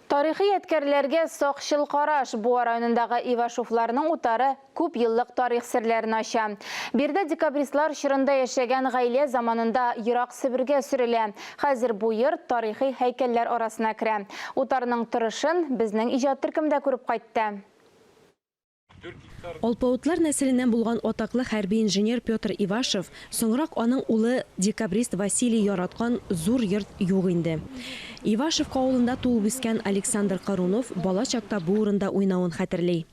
Тарихи ядкәрләргә сакчыл караш Буа районындагы Ивашовларның утары күп еллык тарих серләрен ача. Биредә декабристлар чорында яшәгән гаилә заманында ерак Себергә сөрелә. Хәзер бу йорт тарихи һәйкәлләр арасына керә. Утарның торышын безнең иҗат төркеме дә күреп кайтты. Алпавытлар нәселеннән булган атаклы хәрби инженер Петр Ивашев, соңрак аның улы декабрист Василий яраткан зур йорт юк инде. Ивашевка авылында туып үскән Александр Корунов бала чакта бу урында уйнавын хәтерли.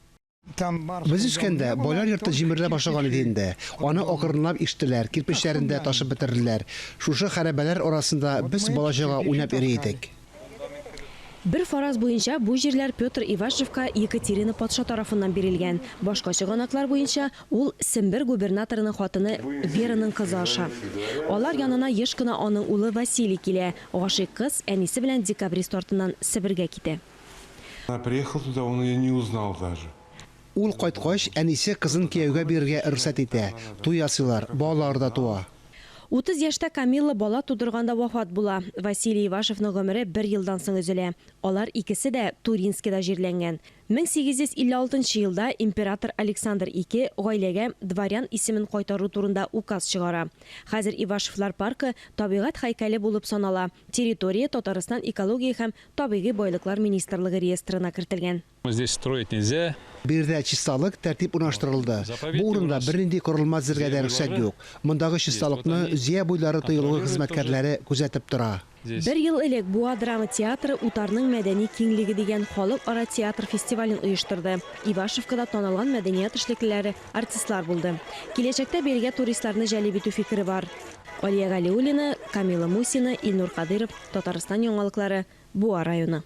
Без үскәндә, байлар йорты җимерелә башлаган иде инде. Аны акрынлап иштеләр, кирпечләрен дә ташып бетерделәр. Шушы хәрабәләр арасында без бала-чага уйнап йөри идек. Бер фараз буенча, бу җирләр Петр Ивашевка Екатерина патша тарафыннан бирелгән. Башка чыганаклар буенча, ул Сембер губернаторының хатыны Вераның кызы аша. Алар янына еш кына аның улы Василий килә. Гашыйк кыз әнисе белән декабрист артыннан Себергә китә. Она приехала туда, он ее не узнал даже. Ул кайткач, әнисе кызын кияүгә бирергә рөхсәт итә. Туй ясыйлар, балалары да туа. 30 яшьтә Камилла бала тудырганда вафат була. Василий Ивашевның гомере бер елдан соң өзелә. Алар икесе дә Туринскида җирләнгән. 1856 нчы елда император Александр I гаиләгә дворян исемен кайтару турында указ чыгара. Хәзер Ивашевлар паркы табигать һәйкәле булып санала, территория Татарстан Экология һәм табигый байлыклар министрлыгы реестрына кертелгән. Здесь строить нельзя. Биредә чисталык, тәртип урнаштырылды. Бу урында бернинди корылма төзергә дә рөхсәт юк. Мондагы чисталыкны Зөя буйлары тыюлыгы хезмәткәрләре күзәтеп тора. Бер ел элек Буа драма театры Утарның мәдәни киңлеге дигән халыкара театр фестивален оештырды. Ивашевкада танылган мәдәният эшлеклеләре, артистлар булды. Киләчәктә бирегә туристларны җәлеп итү фикере бар. Алия Галиуллина, Камила Мусина, Илнур Кадыйров, Татарстан яңалыклары, Буа районы.